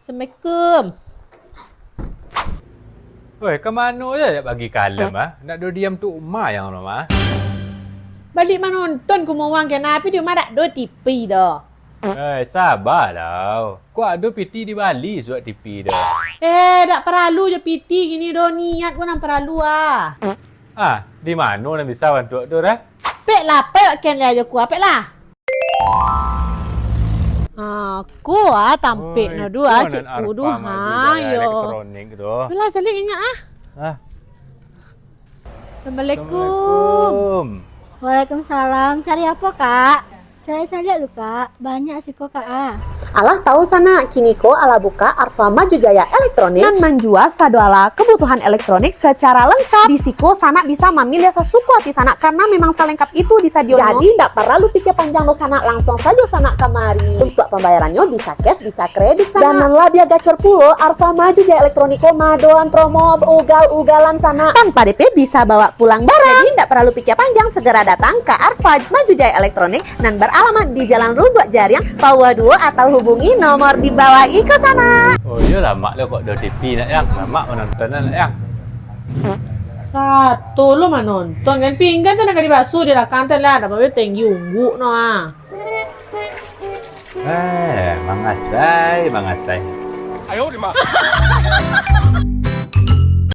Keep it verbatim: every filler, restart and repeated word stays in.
Assalamualaikum. Woi, ka mano se jak pagi kalem, ah? Nak do diam tu umah yang lamo, ah? Baliak manonton kumuang kena, tapi di umah dak do T V doh. Eh, sabalah. Ko ado piti dibali suak T V doh. Eh, dak paralu jo piti kini doh, niat ko nan paralu, ah. Ah, di mano nan bisa bantuak tu, dah? Pek lah, pek ken lah jo ku, ah, pek lah. Ah, ko ah tampek Oi, no duo ah, ko nan cik ku Arfa duo, Maju ha, Jaya yo. Elektronik tu. Yolah, saliak ingat ah. Ah. Assalamualaikum. Assalamualaikum. Waalaikumsalam. Cari apo, Kak? Cari saliak lu, Kak. Banyak siko, Kak, ah. Alah tahu sanak, kini ko alah bukak Arfa Maju Jaya Elektronik nan manjua sadoalah kebutuhan elektronik secara lengkap. Di siko sanak bisa mamiliah sasuko ati sanak karena memang salengkap itu disadionyo. Jadi, ndak paralu pikia panjang doh sanak, langsuang sajo sanak kamari. Untuak pambayarannyo bisa cash, bisa kredit sanak. Dan nan labiah gacor pulo, Arfa Maju Jaya Elektronik ko maadoan promo ugal-ugalan sanak. Tanpa D P bisa bawa pulang barang. Jadi, ndak paralu pikia panjang, segera datang ka Arfa Maju Jaya Elektronik nan beralamat di Jalan Rubuak Jariang, Pauah duo, atau hubungi nomor di bawah iko sanak. Oh, iyo lamak lo kok do T V nak, Yang. Lamak manonton nak, Yang. Sato lo manonton kan, pinggan tu nak ka dibasuah di lakang tu lah, dak apo-apo tenggi ungguk no ah. Eh, mangasai, mangasai. Ayo, di ma-